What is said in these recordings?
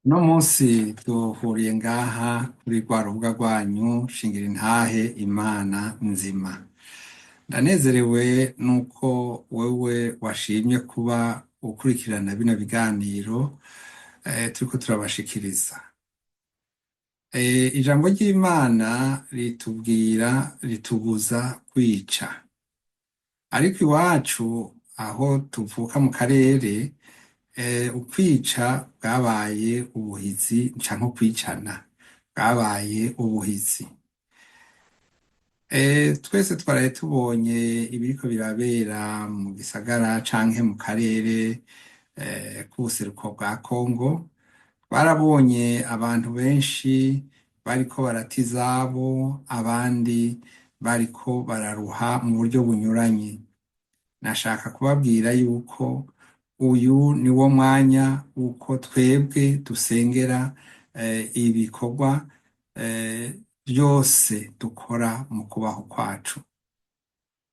Uno munsi duhuriye ngaha kuri rwa rubuga rwanyu Shingira Intahe Imana Nzima. Ndanezerewe nuko wewe washimye kuba ukurikirana bino biganiro turiko turabashikiriza. Ijambo ry'Imana ritubwira ritubuza kwica. Ariko iwacu aho tuvuka mu karere, ukwica bwabaye ubuhizi canke ukwicana bwabaye ubuhizi. Twese twaraye tubonye ibiriko birabera mu gisagara canke mu karere k'ubuseruko bwa Kongo. Twarabonye abantu benshi bariko barata izabo, abandi bariko bararuha mu buryo bunyuranye. Nashaka kubabwira yuko uyu ni wo mwanya wuko twebwe dusengera ibikorwa vyose dukora mu kubaho kwacu.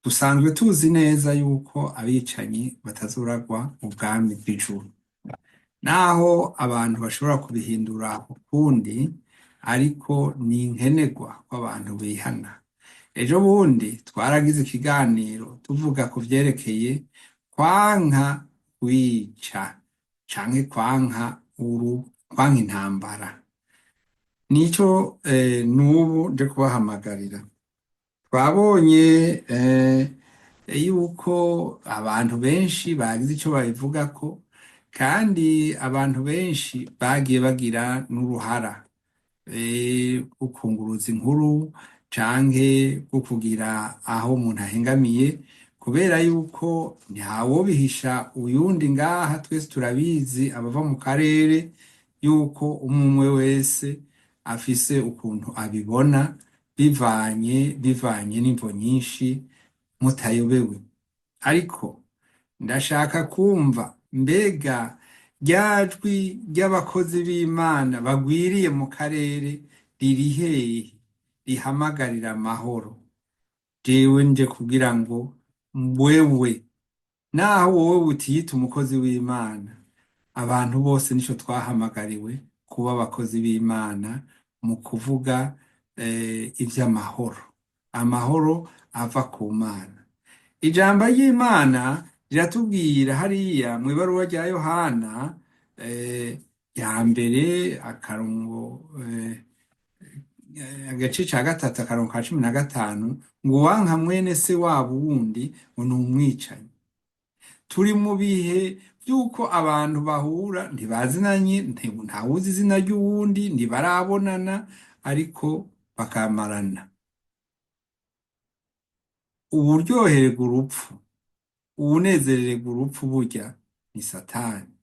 Dusanzwe tuzi neza yuko abicanyi batazoragwa ubwami bw'ijuru. Naho abantu bashobora kubihindura ukundi, ariko ni nkenerwa ko abantu bihana. Ejo bundi twaragize ikiganiro tuvuga ku vyerekeye kwanka kwica canke kwanka intambara. Nico n'ubu nje kubahamagarira. Twabonye yuko abantu benshi bagize ico babivugako, kandi abantu benshi bagiye bagira n'uruhara rwo kunguruza inkuru canke rwo kugira aho umuntu ahengamiye, kubera yuko ntawobihisha uyundi ngaha, twese turabizi abava mu karere yuko umwe wese afise ukuntu abibona bivanye n'imvo nyinshi mutayobewe. Ariko ndashaka kumva mbega rya jwi ry'abakozi b'Imana bagwiriye mu karere riri hehe rihamagarira amahoro? Jewe nje kugira ngo wewe, naho wowe utiyita umukozi w'Imana, abantu bose nico twahamagariwe kuba abakozi b'Imana mu kuvuga ivy'amahoro. Amahoro ava ku Mana. Ijambo ry'Imana riratubwira hariya mw'ibaruwa rya Yohana ya mbere, akarongo agace ca gatatu akarongo ka 15, ngo uwanka mwene se wabo wundi ngo ni umwicanyi. Turi mu bihe vy'uko abantu bahura ntibazinanye, ntawuzi izina ry'uwundi, ntibarabonana, ariko bakamarana. Uwuryohererwa urupfu, uwunezerererwa urupfu burya ni Satani.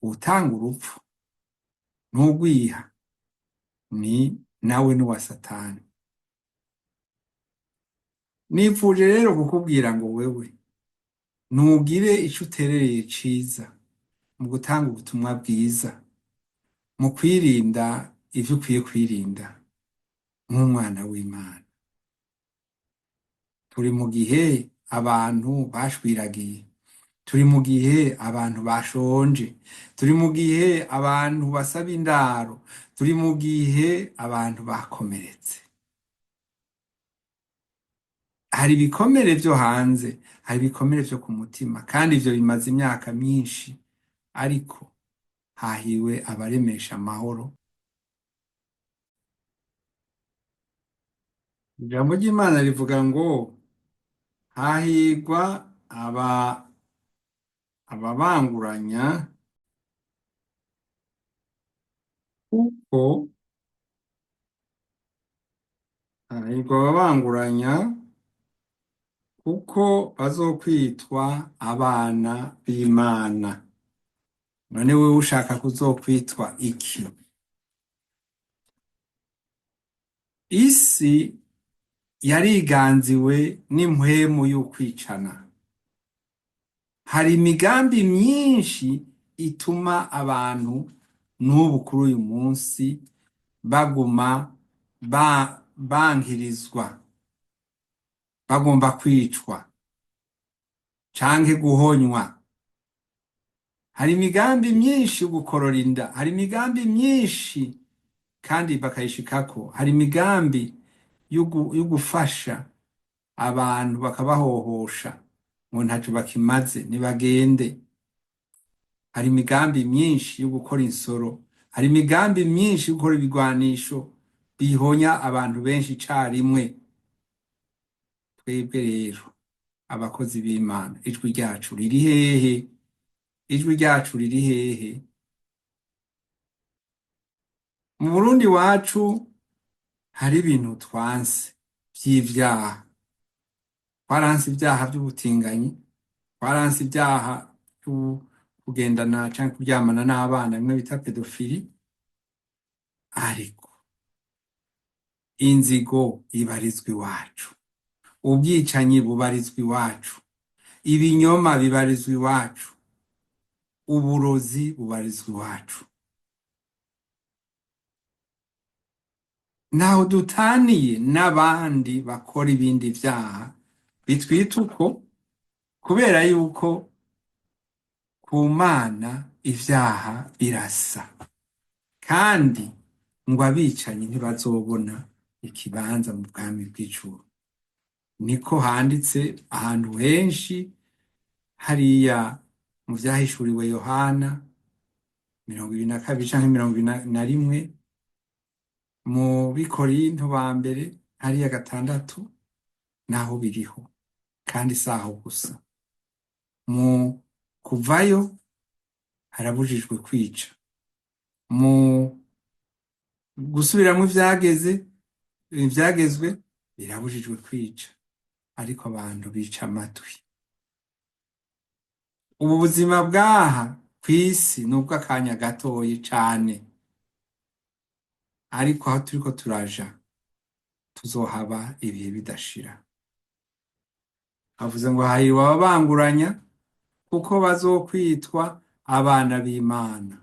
Uwutanga urupfu n'ugwiha ni nawe n'uwa Satani. Nipfuje rero kukubwira ngo wewe ntugire ico uterereye ciza mu gutanga ubutumwa bwiza, mu kwirinda ivyo ukwiye kwirinda nk'umwana w'Imana. Turi mu gihe abantu bashwiragiye, turi mu gihe abantu bashonje, turi mu gihe abantu basaba indaro, turi mu gihe abantu bakomeretse. Hari ibikomere vyo hanze, hari ibikomere vyo ku mutima, kandi ivyo bimaze imyaka myinshi, ariko hahiwe abaremesha amahoro. Ijambo ry'Imana rivuga ngo hahigwa ababanguranya, kuko hahigwa ababanguranya kuko bazokwitwa abana b'Imana. None wewe ushaka kuzokwitwa iki? Isi yariganziwe n'impwemu y'ukwicana. Hari imigambi myinshi ituma abantu n'ubu kuri uyu munsi baguma bankirizwa, bagomba kwicwa canke guhonywa. Hari imigambi myinshi yo gukorora inda, hari imigambi myinshi kandi bakayishikako. Hari imigambi yo gufasha abantu bakabahohosha ngo ntaco bakimaze, nibagende. Hari imigambi myinshi yo gukora insoro, hari imigambi myinshi yo gukora ibigwanisho bihonya abantu benshi icarimwe. Twebwe rero abakozi b'Imana, ijwi ryacu riri hehe? Ijwi ryacu riri hehe? Mu Burundi iwacu hari ibintu twanse vy'ivyaha. Twaranse ivyaha vy'ubutinganyi, twaranse ivyaha vyo kugendana canke kuryamana n'abana, bimwe bita pédophilie, ariko inzigo ibarizwa iwacu, ubwicanyi bubarizwa iwacu, ibinyoma bibarizwa iwacu, uburozi bubarizwa iwacu. Ntaho dutaniye n'abandi bakora ibindi vyaha bitwita uko, kubera yuko ku Mana ivyaha birasa, kandi ngo abicanyi ntibazobona ikibanza mu bwami bw'ijuru. Niko handitse ahantu henshi hariya mu vyahishuriwe Yohana 22 canke 21, mu Bikorinto ba mbere hariya 6, naho biriho, kandi saho gusa. Mu kuvayo harabujijwe kwica, mu gusubiramwo ivyagezwe birabujijwe kwica, ariko abantu bica amatwi. Ubu buzima bw'aha kw'isi ni ubw'akanya gatoyi cane, ariko aho turiko turaja tuzohaba ibihe bidashira. Havuze ngo hahirwa ababanguranya, kuko bazokwitwa abana b'Imana.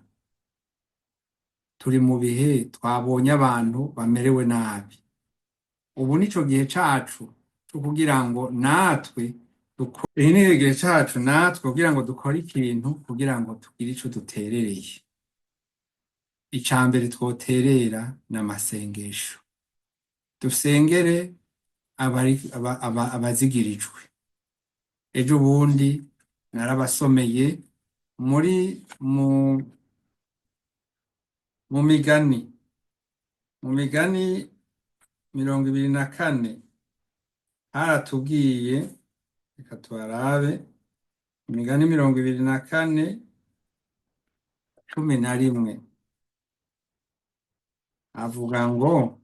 Turi mu bihe twabonye abantu bamerewe nabi. Ubu nico gihe cacu co kugira ngo natwe, iki ni igihe cacu natwe kugira ngo dukore ikintu, kugira ngo tugire ico duterereye. Ica mbere twoterera ni amasengesho. Dusengere abazigirijwe. Ejo bundi narabasomeye muri mu migani 24, haratubwiye, reka tuharabe, imigani 24:11, avuga ngo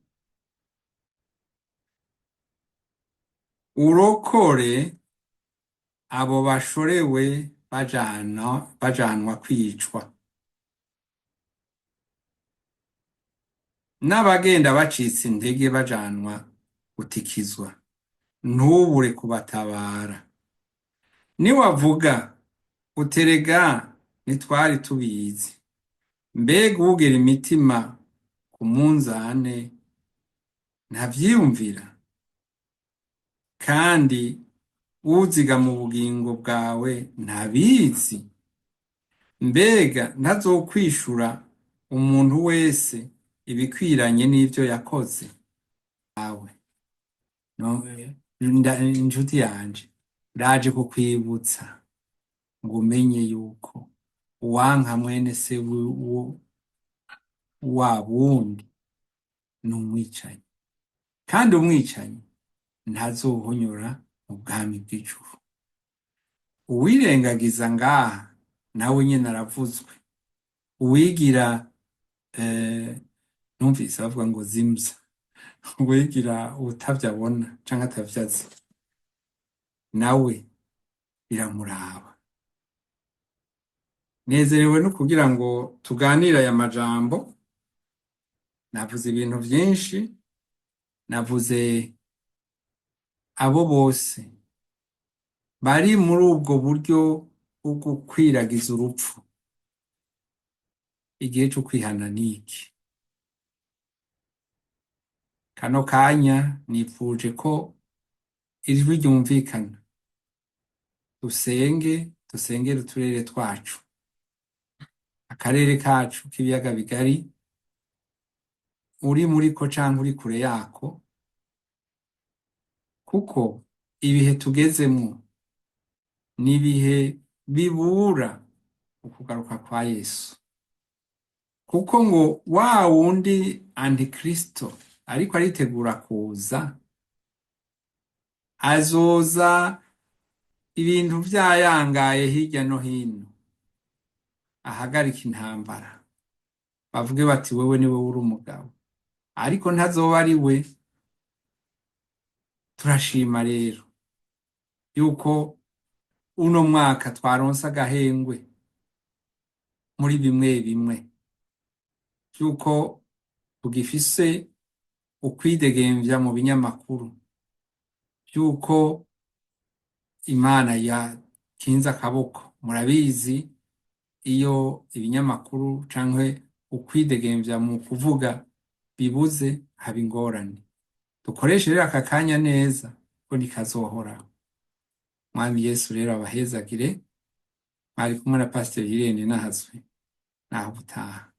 urokore abo bashorewe bajanwa kwicwa, n'abagenda bacitse intege bajanwa gutikizwa, ntubure kubatabara. Niwavuga uterega ntitwari tubizi, mbega uwugera imitima ku munzane ntavyiyumvira? Kandi uziga mu bugingo bwawe ntabizi? Mbega ntazokwishura umuntu wese ibikwiranye n'ivyo yakoze? Awe inshuti yanje, ndaje kukwibutsa ngo umenye yuko uwanka mwene se wa wundi ni umwicanyi, kandi umwicanyi ntazohonyora mu bwami bw'ijuru. Uwirengagiza ngaha nawe nyene aravuzwe. Uwigira numvise bavuga ngo zimza, uwigira utavyo abona canke atavyo azi, nawe biramuraba. Nezerewe no kugira ngo tuganire aya majambo. Navuze ibintu vyinshi, navuze abo bose bari muri ubwo buryo bwo gukwiragiza urupfu. Igihe co kwihana niki? Kano kanya nipfuje ko ijwi ryumvikana. Dusenge, dusengere uturere twacu. Akarere kacu k'ibiyaga bigari, uri muriko canke uri kure yako, kuko ibihe tugezemwo ni ibihe bibura ukugaruka kwa Yesu. Kuko ngo wa wundi Antikristo ariko aritegura kuza, azoza ibintu vyayangaye hirya no hino, ahagarika intambara, bavuge bati: "Wewe ni wewe uri umugabo", ariko ntazoba ari we. Turashima rero yuko uno mwaka twaronse agahengwe muri bimwe bimwe, yuko tugifise ukwidegemvya mu binyamakuru, yuko Imana yakinze akaboko. Murabizi, iyo ibinyamakuru canke ukwidegemvya mu kuvuga bibuze, haba ingorane. Dukoreshe rero aka kanya neza, ko ntikazohoraho. Mwami Yesu rero abahezagire. Mwari kumwe na Pasiteri Irene Nahazwe. Naho ubutaha.